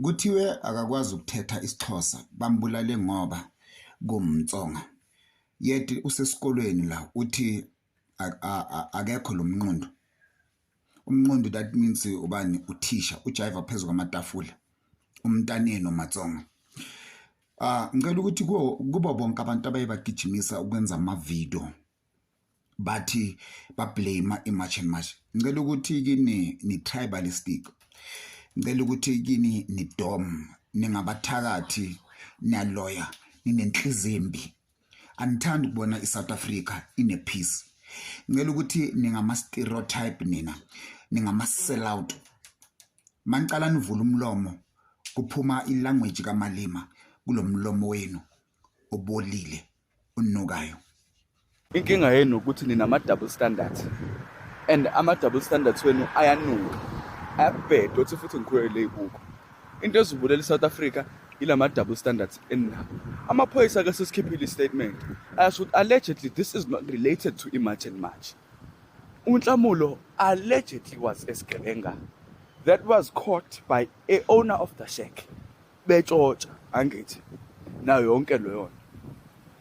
Kuthiwe akakwazi ukuthetha isiXhosa, bambulale ngoba kuwumTsonga. Yet usesikolweni la, uthi akekho lo mnqondo. Umnqondo, that means ubani? Uthisha ujayiva phezu kwamatafula, umntanenu Matsonga. Ah, ngicela ukuthi kubo bonke abantu abaye bagijimisa ukwenza ama-video, bathi ba-blame i-March and March, ngicela ukuthi kini ni-tribalistic, ngicela ukuthi kini ni-dom, ningabathakathi, niyaloya, ninenhliziyo embi, anithandi ukubona i-South Africa ine-peace. Ngicela ukuthi ningama-stereotype nina, ningama-sellout. Manicala nivula umlomo, kuphuma i-language kaMalima kulo mlomo wenu obolile, unukayo. Inkinga yenu ukuthi ninama-double standards, and ama-double standards wenu ayanuka, ayabheda uthi futhi ngikhulele kukho. Into ezibulela i-South Africa ilama double standards eninawo. Amaphoyisa ke sesikhiphile i-statement, ayasho ukuthi allegedly this is not related to i-March and March. UNhlamulo allegedly was esigebenga that was caught by a owner of the shack betshontsha, angithi nayo yonke leyo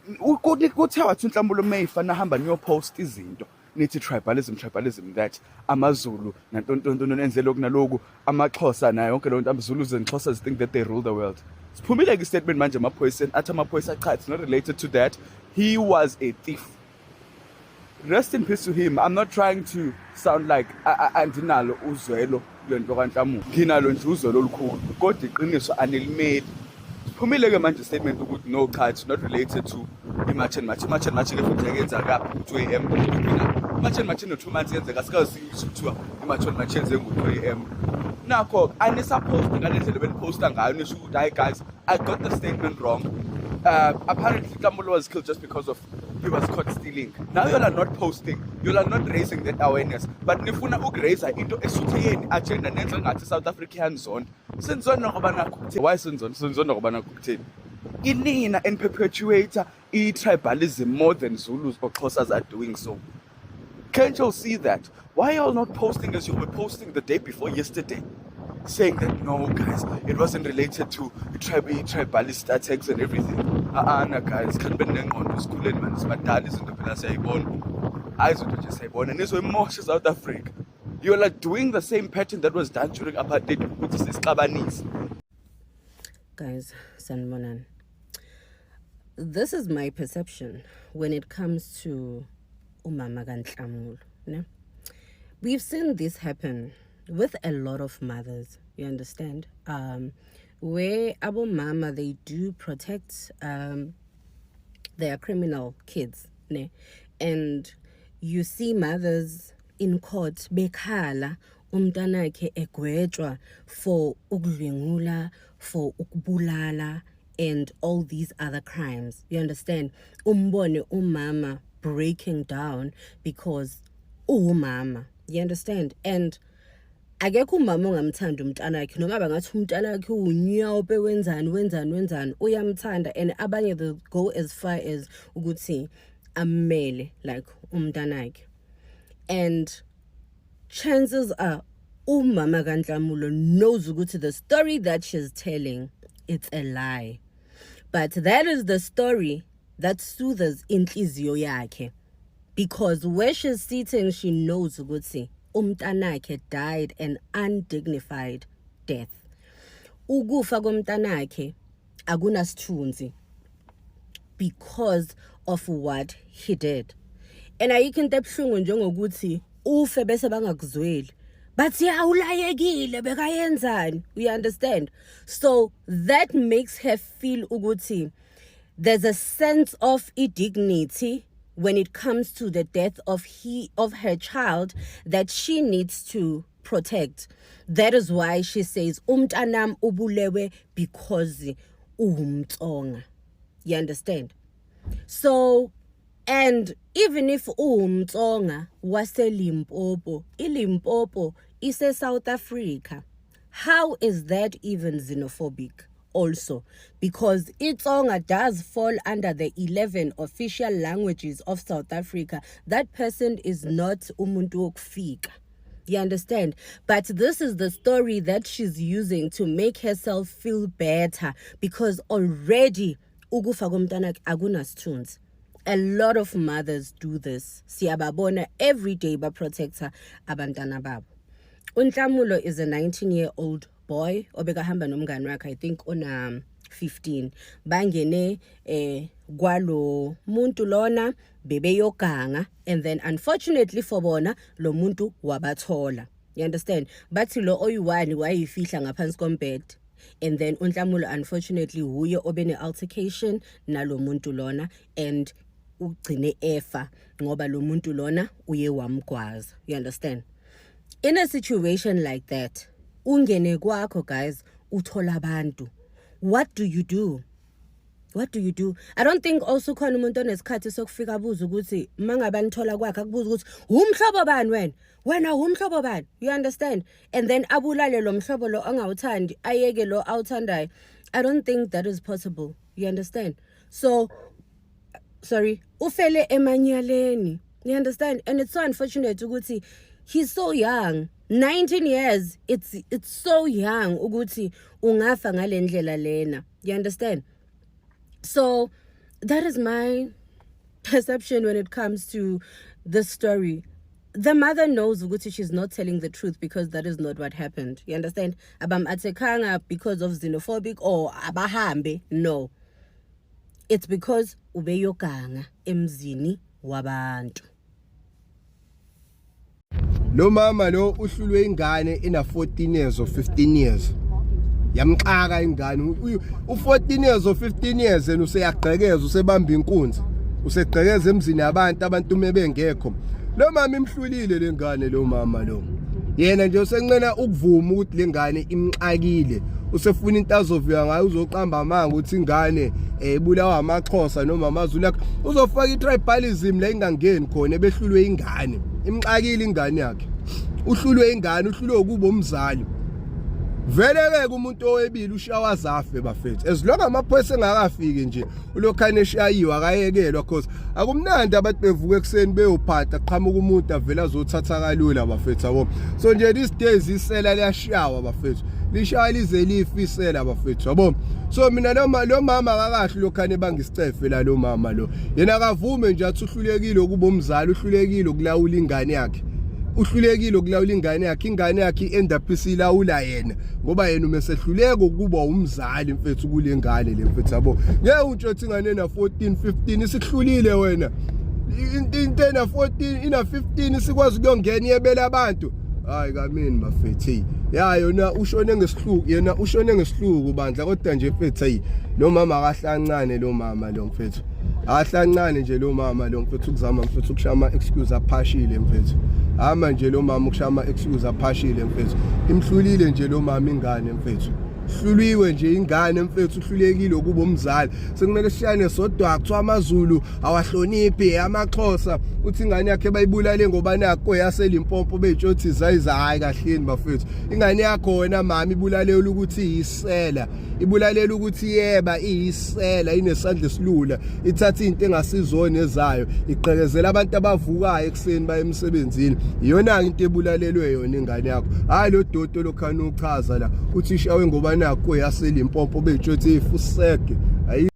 nto. Kuthe wathi uNhlamulo mayifana hamba niyopost izinto, nithi tribalism, tribalism, that amaZulu nantontonto enze lokhu naloku, amaXhosa nayo yonke leyo nto. AmaZulus and Xhosas think that they rule the world. Siphumile-ke i-statement manje emaphoyiseni, athi amaphoyisa, cha, it's not related to that, he was a thief. Rest in peace to him. I'm not trying to sound like andinalo uzwelo lento kaNhlamulo, nginalo nje uzwelo olukhulu, kodwa iqiniso anilimeli. Siphumile-ke manje statement ukuthi no, cha, it's not related to i-March and March. I-March and March-ke futhi yenzakaphi ku-2 a.m.? I-March and March ino-2 months yenzeka, sikaze siyisho kuthiwa i-March and March yenze ngu-2 a.m. Nakho anisaphosti ngale ndlela beniphosta ngayo, nisho ukuthi, "Hayi guys, I got the statement wrong. Apparently Nhlamulo was killed just because of he was caught stealing." Now you are not posting, you are not raising that awareness, but nifuna ukuraise into esuthe yeni agenda, nenze ngathi South African zone sinzona ngoba nakho kutheni. Why sinzona? Sinzona ngoba nakho kutheni? Inina and perpetuator i-tribalism more than Zulus or Xhosas are doing so. Can't you see that? Why are you not posting as you were posting the day before yesterday, saying that no, guys, it wasn't related to tribalist attacks and everything? Uh-uh, guys, can't be nengqondo, sikhuleni man, sibadala, izinto phela siyayibona. Hayi, izinto nje siyayibona. Nizoyimosha South Africa. You're like doing the same pattern that was done during apartheid ukuthi sisixabanise. Guys, sanibonani. This is my perception when it comes to umama kaNhlamulo, ne? We've seen this happen with a lot of mothers, you understand? Where abomama, they do protect their criminal kids, ne? And you see mothers in court bekhala umntanakhe egwetshwa for ukudlwengula, for ukubulala and all these other crimes. You understand? Umbone umama breaking down because uwumama. You understand? And akekho umama ongamthanda umntanakhe, noma bangathi umntanakhe uwunyawo, wenzani, wenzani, wenzani, uyamthanda. And abanye, they go as far as ukuthi amele like umntanakhe. And chances are umama kaNhlamulo knows ukuthi the story that she's telling, it's a lie, but that is the story that soothes inhliziyo yakhe, because where she's sitting, she knows ukuthi umntanakhe died an undignified death. Ukufa komntanakhe akunasithunzi because of what he did. And ayikho into ebuhlungu njengokuthi ufe bese bangakuzweli, bathi awulayekile, bekayenzani. You understand? So that makes her feel ukuthi there's a sense of dignity when it comes to the death of her child that she needs to protect. That is why she says umntanam ubulewe because uwumtsonga. You understand? So, and even if uwumtsonga waseLimpopo, iLimpopo ise South Africa, how is that even xenophobic also? Because iTsonga does fall under the 11 official languages of South Africa. That person is not umuntu wokufika. You understand? But this is the story that she's using to make herself feel better because already ukufa komntwana akunasithunzi. A lot of mothers do this. Siyababona every day ba-protecta abantwana babo. UNhlamulo is a 19-year-old boy obekahamba nomngani wakhe, I think ona 15. Bangene kwalo muntu lona bebeyoganga, and then unfortunately for bona, lo muntu wabathola. You understand? Bathi lo oyi-1 wayifihla ngaphansi kombhede, and then uNhlamulo unfortunately huye obene altercation nalo muntu lona and ugcine efa ngoba lo muntu lona uye wamgwaza. You understand? In a situation like that, ungene kwakho, guys, uthola abantu, what do you do? What do you do? I don't think also khona umuntu onesikhathi sokufika abuza ukuthi mangabe anithola kwakhe, akubuza ukuthi umhlobo bani wena, wena umhlobo bani. You understand? And then abulale lo mhlobo lo angawuthandi, ayeke lo awuthandayo. I don't think that is possible. You understand? So sorry, ufele emanyaleni. You understand? And it's so unfortunate ukuthi he's so young, 19 years. It's so young ukuthi ungafa ngalendlela lena. You understand? So that is my perception when it comes to this story. The mother knows ukuthi she's not telling the truth because that is not what happened. You understand? Abam-attackanga because of xenophobic or abahambe. No, it's because ubeyoganga emzini wabantu. Lo mama lo uhlulwe ingane ina 14 years or 15 years, yamxaka ingane. U14 years or 15 years yena useyagqekeza, usebamba inkunzi, usegqekeza emzini yabantu, abantu uma bengekho. Lo mama imhlulile lengane. Lo mama lo yena nje usenqena ukuvuma ukuthi lengane imxakile, usefuna into azovika ngayo, uzoqamba amanga ukuthi ingane ibulawa amaXhosa noma amaZulu yakhe, uzofaka i-tribalism la ingangeni khona. Ebehlulwe ingane, imxakile ingane yakhe, uhlulwe ingane, uhlulwe ukuba umzali. Vele ke umuntu owebile ushawa zafe, bafethu. As long amaphoyisa engakafiki nje, ulokhane eshayiwe, akayekelwa, cause akumnandi abantu bevuka ekuseni beyophatha, qhamuka umuntu avela azothatha kalula, bafethu, yabo. So nje these days isela liyashawa, bafethu, lishaya lize lifisela, bafethu, yabo. So mina noma lo mama akakahle, lokhane bangisicefe la. Lo mama lo yena akavume nje athi uhlulekile ukuba umzali, uhlulekile ukulawula ingane yakhe, uhlulekile ukulawula ingane yakhe. Ingane yakhe i-end up isilawula yena ngoba yena umesehluleka ukuba umzali, mfethu, kule ngane le, mfethu, yabo. Ngeke utsho ingane na 14 15 isihlulile wena. Into ena 14 ina 15 sikwazi ukuyongena iyebela abantu. Hayi kamini, bafethu, ya yona ushone ngesihluku, yena ushone ngesihluku bandla. Kodwa nje mfethu, hey, lo mama akahlancane, lo mama lo mfethu ahlancane nje, lo mama lo mfethu ukuzama, mfethu, ukushaya ama excuse aphashile, mfethu. Ama nje lo mama ukushaya ama excuse aphashile, mfethu. Imhlulile nje lo mama ingane, mfethu, hluliwe nje ingane, mfethu, uhlulekile ukuba umzali. Sekumele sishayane sodwa, kuthiwa amaZulu awahloniphi amaXhosa, uthi ingane yakhe bayibulale ngoba nakho yaseLimpopo beyitshothi zayiza. Hayi kahleni, bafethu, ingane yakho wena mama ibulalela ukuthi iyisela, ibulalela ukuthi yeba, iyisela, inesandla esilula, ithatha into engasizona ezayo, iqhekezela abantu abavukayo ekuseni baye emsebenzini. Iyona into ebulalelwe yona ingane yakho, hayi lo dodo lokhana uchaza la uthi ishawe ngoba nakho yaseLimpopo beyitshothi ifusege. Ayi.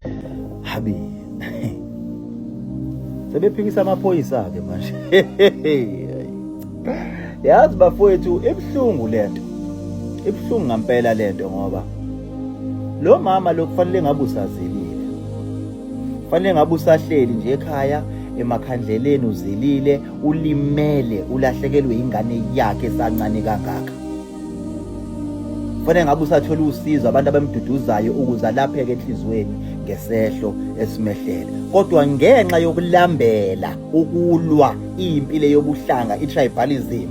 Habi. Sebephikisa amaphoyisa ke manje. Yazi bafowethu, ibuhlungu lento. Ibuhlungu ngempela lento ngoba lo mama lo kufanele ngabe usazilile. Kufanele ngabe usahleli nje ekhaya emakhandleleni, uzilile, ulimele, ulahlekelwe ingane yakhe esancane kangaka. Kufanele ngabe usathola usizo, abantu abamduduzayo ukuze alapheke enhliziyweni ngesehlo esimehlele. Kodwa ngenxa yokulambela ukulwa impi le yobuhlanga, i-tribalism,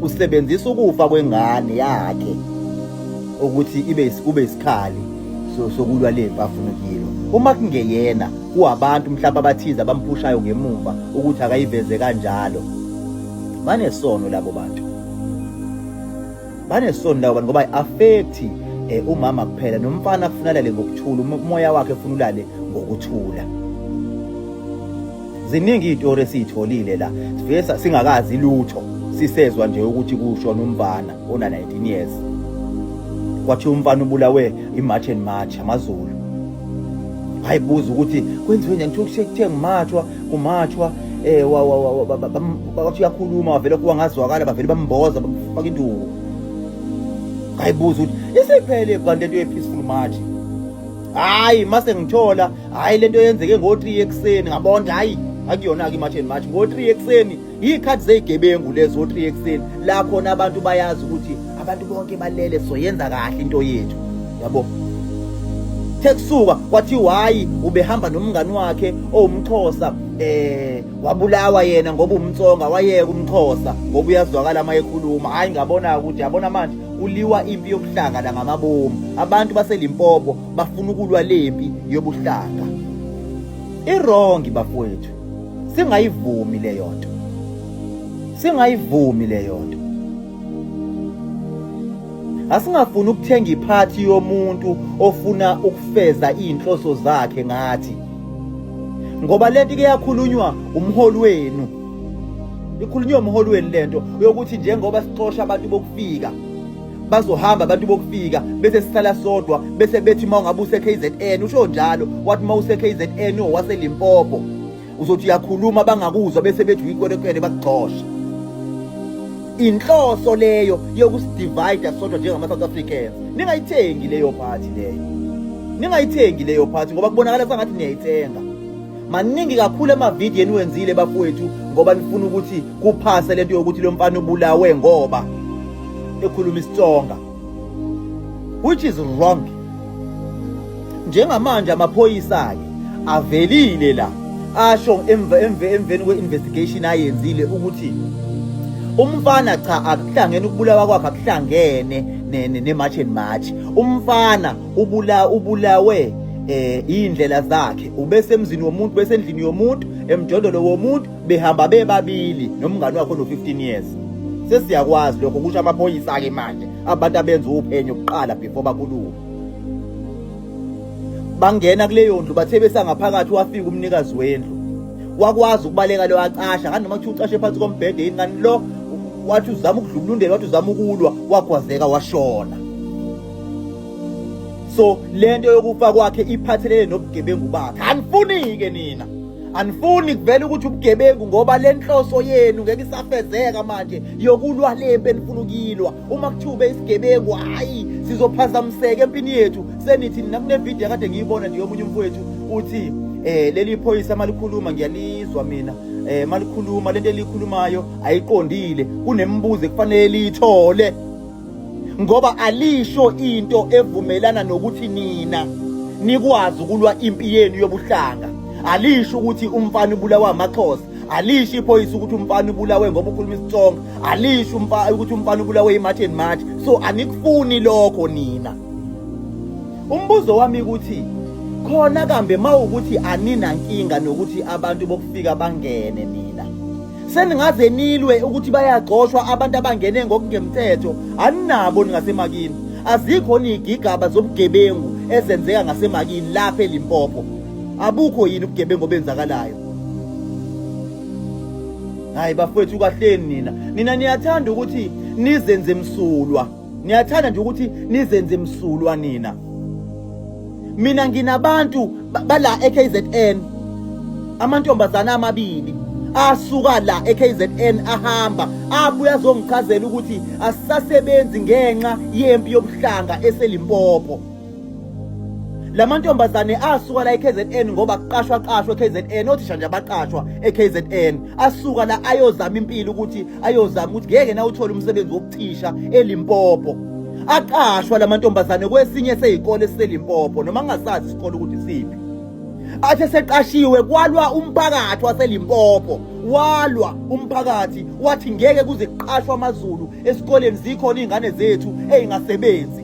usebenzisa ukufa kwengane yakhe ukuthi ibe kube isikhali sokulwa lempi afuna ukuyilwa. Uma kungeyena, kuwabantu mhlawumbe abathize abamphushayo ngemumva ukuthi akayiveze kanjalo. Banesono labo bantu, banesono labo bantu, ngoba i-affect umama kuphela nomfana kufuna alale ngokuthula, umoya wakhe ufuna ulale ngokuthula. Ziningi izitori esizitholile la, sifike singakazi lutho, Sisezwa nje ukuthi kushona umfana ona 19 years. Kwathiwa umfana ubulawe iMarch and March amaZulu. Hayi buza ukuthi kwenziwe njani kuthiwa kuthe kumatshwa kumatshwa eh wathi uyakhuluma wavele kuwa ngazwakala bavele bamboza bafaka induku. Hayi buza ukuthi isiphele kanti lento ye peaceful march. Hayi mase ngithola hayi lento yenzeke ngo3 ekuseni ngabona hayi akuyona ke iMarch and March ngo3 ekuseni. Iy'khathi zey'gebengu lezo 3 ekuseni la khona abantu bayazi ukuthi abantu bonke balele soyenza kahle into yethu yabo. The kusuka kwathiwa hayi ubehamba nomngani wakhe owumxhosa eh wabulawa yena ngoba umtsonga wayeka umxhosa ngoba uyazwakala uma ekhuluma. Hayi ngabona ukuthi yabona manje kuliwa impi yobuhlanga la ngamabomu. Abantu baseLimpopo bafuna ukulwa lempi yobuhlanga. Irongi bafowethu. Singayivumi leyo nto. Singayivumi leyo nto. Asingafuni ukuthenga iphathi yomuntu ofuna ukufeza izinhloso zakhe ngathi. Ngoba lento ike yakhulunywa umholi wenu. Ikhulunywa umholi wenu lento yokuthi njengoba sixosha abantu bokufika bazohamba abantu bokufika bese sisala sodwa bese bethi uma ungabe use-KZN usho njalo wathi uma use-KZN owaseLimpopo uzothi uyakhuluma bangakuzwa bese bethi uyikwerekwere bakugxosha. Inhloso leyo yokusidivide sodwa njengama-South Africans. Ningayithengi leyo phathi leyo, ningayithengi leyo phathi ngoba kubonakala sengathi niyayithenga. Maningi kakhulu amavidiyo eniwenzile bafowethu ngoba nifuna ukuthi kuphase lento yokuthi lo mfana ubulawe ngoba ekhuluma isiTsonga, which is wrong. Njengamanje amaphoyisa-ke avelile la asho emveni kwe-investigation ayenzile ukuthi umfana cha akuhlangene ukubulawa kwakhe akuhlangene ne-March and March. Umfana ubulawe iy'ndlela zakhe, ubesemzini womuntu, besendlini yomuntu, emjondolo womuntu, behamba bebabili nomngane wakhe ono-15 years. Sesiyakwazi lokho kusho amaphoyisa-ke manje, abantu abenza uphenyo kuqala before bakhulume. Bangena kuleyo ndlu bathe besangaphakathi wafika umnikazi wendlu wakwazi ukubaleka lo acasha kanti noma kuthiwa ucashe phansi kombhede yini kanti lo wathi uzama ukudlubulundela wathi uzama ukulwa wagwazeka washona. So lento yokufa kwakhe iphathelene nobugebengu bakhe. Anifuni-ke nina, anifuni kuvele ukuthi ubugebengu ngoba le nhloso yenu ngeke isafezeka manje yokulwa lempi enifuna ukuyilwa. Uma kuthiwa ube isigebengu hayi sizophazamiseka empini yethu. Senithi nina kunevidiyo akade ngiyibona nje yomunye umfowethu uthi leli phoyisa malikhuluma ngiyalizwa mina malikhuluma lento elikhulumayo ayiqondile, kunemibuzo ekufanele liyithole ngoba alisho into evumelana nokuthi nina nikwazi ukulwa impi yenu yobuhlanga. Alisho ukuthi umfana ubulawa amaXhosa, alisho iphoyisa ukuthi umfana ubulawe ngoba ukhuluma isiTsonga, alisho ukuthi umfana ubulawe iMarch and March. So anikufuni lokho nina. Umbuzo wami ukuthi khona kambe mawukuthi aninankinga nokuthi abantu bokufika bangene nina seningaze nilwe ukuthi bayagxoshwa abantu abangene ngokungemthetho, aninabo ningasemakini. Azikho niyigigaba zobugebengu ezenzeka ngasemakini lapha eLimpopo. Abukho yini ubugebengu obenzakalayo? Hayi bafowethu kahleni nina. Nina niyathanda ukuthi nizenze msulwa. Niyathanda nje ukuthi nizenze msulwa nina. Mina nginabantu bala eKZN amantombazana amabili asuka la eKZN ahamba abuya azongichazela ukuthi asisasebenzi ngenxa yempi yobuhlanga eseLimpopo. Lamantombazane asuka la eKZN ngoba kuqashwa qashwa eKZN, othisha nje abaqashwa eKZN asuka la ayozama impilo ukuthi ayozama ukuthi ngeke na uthole umsebenzi wokuthisha eLimpopo. Aqashwa lamantombazane kwesinye sezikole esiseLimpopo noma ngingasazi isikole ukuthi siphi. Athe seqashiwe kwalwa umphakathi waseLimpopo, walwa umphakathi wathi ngeke kuze kuqashwe amaZulu esikoleni, zikhona izingane zethu ezingasebenzi.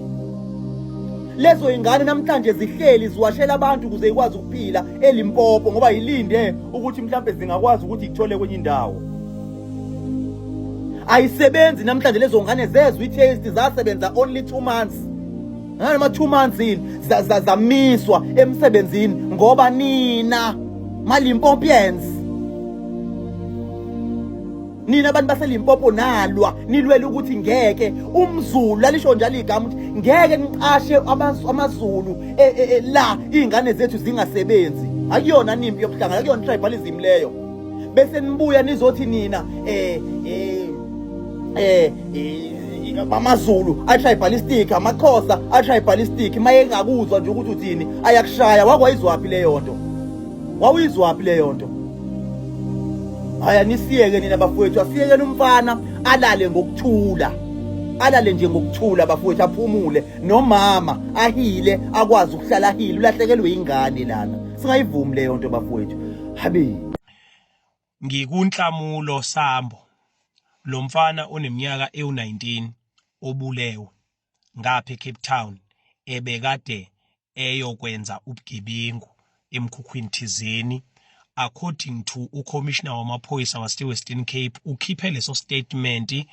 Lezo ingane namhlanje zihleli ziwashela abantu ukuze ikwazi ukuphila eLimpopo ngoba yilinde ukuthi mhlambe zingakwazi ukuthi ikuthole kwenye indawo. Ayisebenzi namhlanje lezo ngane zezwe i-taste zasebenza only 2 months. Nganoma 2 months yini zamiswa emsebenzini ngoba nina maLimpopians. Nina abantu baseLimpopo nalwa nilwela ukuthi ngeke umZulu lalisho njalo igama ukuthi ngeke niqashe amaZulu e, e, e, la izingane zethu zingasebenzi. Akuyona nimpi yobuhlanga, akuyona tribalism leyo. Bese nibuya nizothi nina eh eh eh, eh amaZulu atribalistic, amaXhosa atribalistic, mayengakuzwa nje ukuthi uthini ayakushaya. Wakwayizwaphi leyo nto? Wawuyizwaphi leyo nto? Hhayi anisiyeke nina bafowethu, asiyekeni umfana alale ngokuthula, alale nje ngokuthula bafowethu, aphumule nomama ahile, akwazi ukuhlala ahile. Ulahlekelwe ingane lana, singayivumi leyo nto bafowethu. Habe NgikuNhlamulo Sambo, lo mfana oneminyaka ewu-19 obulewe ngapha eCape Town ebekade eyokwenza ubugebengu emkhukhwini thizeni according to uCommissioner wamaphoyisa wase-Western Cape ukhiphe leso statement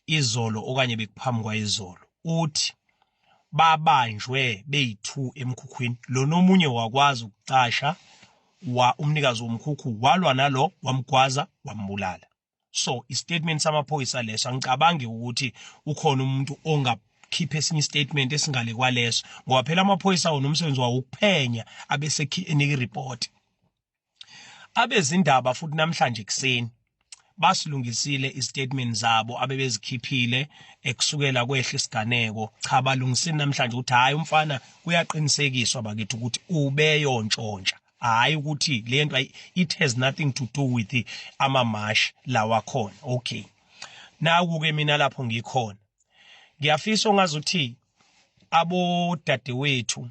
izolo okanye bekuphambi kwayizolo uthi babanjwe beyi-2 emkhukhwini lona omunye wakwazi ukucasha wa umnikazi womkhukhu walwa nalo wamgwaza wambulala so istatement samaphoyisa leso angicabangi ukuthi ukhona umuntu ongakhipha esinye istatement esingale kwaleso ngoba phela amaphoyisa wona umsebenzi wawo ukuphenya abese enika ireport. Abezindaba futhi namhlanje ekuseni basilungisile istatement zabo abebezikhiphile ekusukela kwehla isiganeko. Cha, balungisile namhlanje ukuthi hhayi umfana kuyaqinisekiswa bakithi ukuthi ubeyontshontsha, hhayi ukuthi le nto it has nothing to do with amamashi lawa khona. Okay, naku-ke mina lapho ngikhona ngiyafisa ongazuthi abodadewethu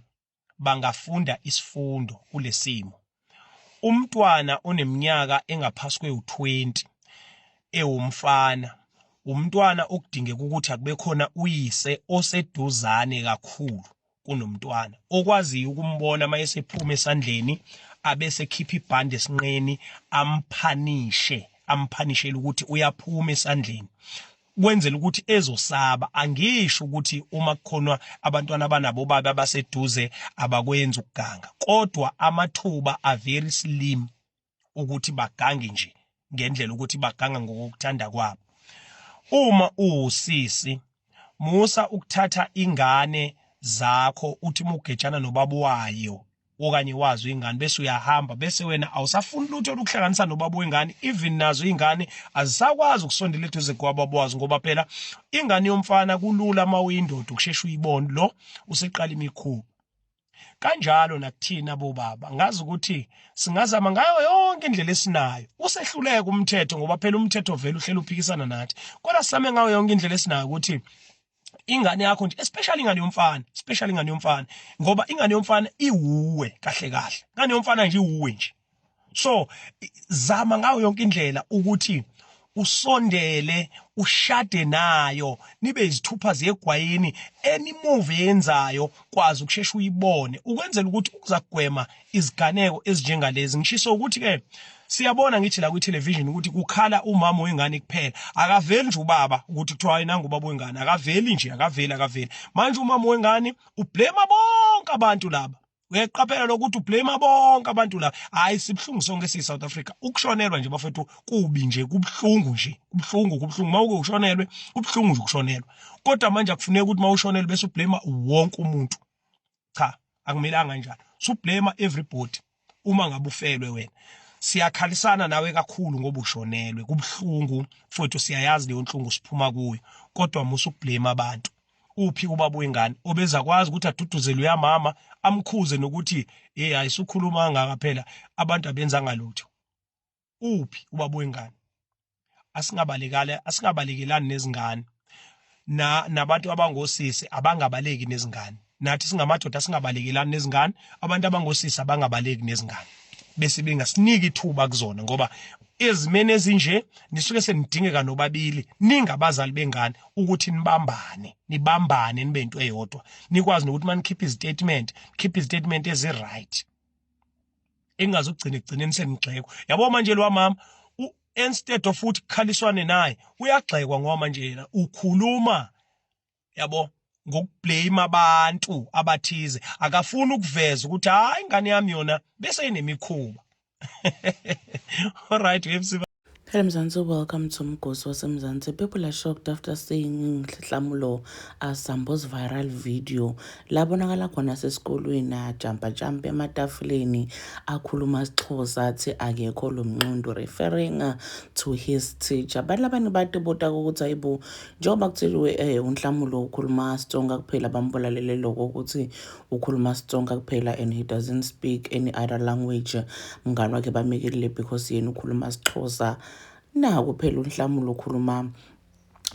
bangafunda isifundo kulesimo. Umntwana oneminyaka engaphasi kwewu-20 ewumfana umntwana okudingeka ukuthi akube khona uyise oseduzane kakhulu kunomntwana okwaziyo ukumbona uma esephuma esandleni abese khipha ibhande esinqeni amphanishe amphanishele ukuthi uyaphuma esandleni kwenzela ukuthi ezosaba. Angisho ukuthi uma kukhona abantwana abanabo baba abaseduze abakwenzi ukuganga, kodwa amathuba are very slim ukuthi bagange nje ngendlela ukuthi baganga ngokuthanda kwabo. Uma uwusisi, musa ukuthatha ingane zakho uthi mugejana nobaba wayo okanye wazo ingane bese uyahamba bese wena awusafuni lutho olukuhlanganisa nobaba wengane. Even nazo ingane azisakwazi ukusondela eduze kwababa wazo, ngoba phela ingane yomfana kulula uma uyindoda ukusheshe uyibone lo useqala imikhuba. Kanjalo nakuthina bobaba, ngazi ukuthi singazama ngayo yonke indlela esinayo, usehluleka umthetho ngoba phela umthetho vele uhlelo uphikisana nathi, kodwa sizame ngayo yonke indlela esinayo ukuthi ingane yakho nje, especially ingane yomfana, especially ingane yomfana, ngoba ingane yomfana iwuwe kahle kahle, ingane yomfana nje iwuwe nje. So zama ngayo yonke indlela ukuthi usondele ushade nayo, nibe izithupha ziyegwayini. Any move yenzayo kwazi ukushesha uyibone ukwenzela ukuthi ukuzagwema iziganeko ezinjengalezi. Ngishiso ukuthi ke siyabona ngithi la kwi-television ukuthi kukhala umama wengane kuphela, akaveli nje ubaba ukuthi kuthiwa hayi nangu ubaba wengane, akaveli nje, akaveli, akaveli. Manje umama wengane ublame bonke abantu laba. Uyaqaphela lokuthi ublame bonke abantu laba. Hayi, sibuhlungu sonke siyi South Africa. Ukushonelwa nje bafethu kubi nje, kubuhlungu nje, kubuhlungu, kubuhlungu. Mawuke ushonelwe kubuhlungu nje ukushonelwa, kodwa manje akufuneki ukuthi mawushonelwe bese ublame wonke umuntu. Cha, akumelanga kanjalo, sublame everybody uma ngabe ufelwe wena. Siyakhalisana nawe kakhulu ngoba ushonelwe, kubuhlungu mfowethu, siyayazi leyo nhlungu siphuma kuyo, kodwa musa ukublame abantu. Uphi ubaba wengane obeza kwazi ukuthi aduduzele uyamama, amkhuze nokuthi hey, ayisukhuluma kangaka phela abantu abenzanga lutho? Uphi ubaba wengane? Asingabalekala, asingabalekelani nezingane, na nabantu abangosisi abangabaleki nezingane. Nathi singamadoda singabalekelani nezingane, abantu abangosisi abangabaleki nezingane, bese bengasiniki ithuba kuzona, ngoba ezimeni ezinje nisuke senidingeka nobabili ningabazali bengane ukuthi nibambane, nibambane nibe into eyodwa, nikwazi nokuthi manikhipha izitatement, khipha izitatement ezi-right engingazugcina ekugcineni senigxekwa. Yabo manje lo mama, instead of ukuthi kukhaliswane naye, uyagxekwa ngoba manje yena ukhuluma yabo ngokublame abantu abathize, akafuni ukuveza ukuthi hayi ingane yami yona bese inemikhuba. All right, MC. Hello Mzansi, welcome to Mgosi waseMzansi. People are shocked after seeing Nhlamulo Sambo's viral video. Labonakala khona sesikolweni ajampa jampa ematafuleni akhuluma isiXhosa athi akekho lo mnqondo referring to his teacher. Abantu labanye batibuta ukuthi ayibo njengoba kuthiwe eh uNhlamulo ukhuluma isiTsonga kuphela bambulalele lokho ukuthi ukhuluma isiTsonga kuphela and he doesn't speak any other language. Mngani wakhe bamekelile because yena ukhuluma isiXhosa. Naku phela uNhlamulo ukhuluma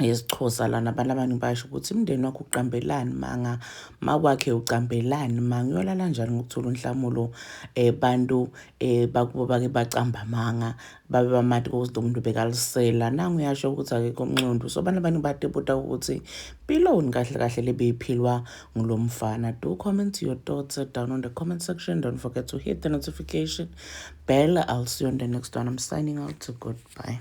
isiXhosa lana abantu abaningi basho ukuthi umndeni wakho uqambelani manga makwakhe ucambelani manga uyolala kanjani ngokuthola uNhlamulo eh bantu eh bakubo bake bacamba manga babe bamati ukuthi lo muntu bekalisela nangu uyasho ukuthi akekho umnxundu so abantu abaningi badebuta ukuthi mpiloni kahle kahle lebeyiphilwa ngulo mfana. Do comment your thoughts down on the comment section. Don't forget to hit the notification bell. I'll see you on the next one. I'm signing out. Goodbye.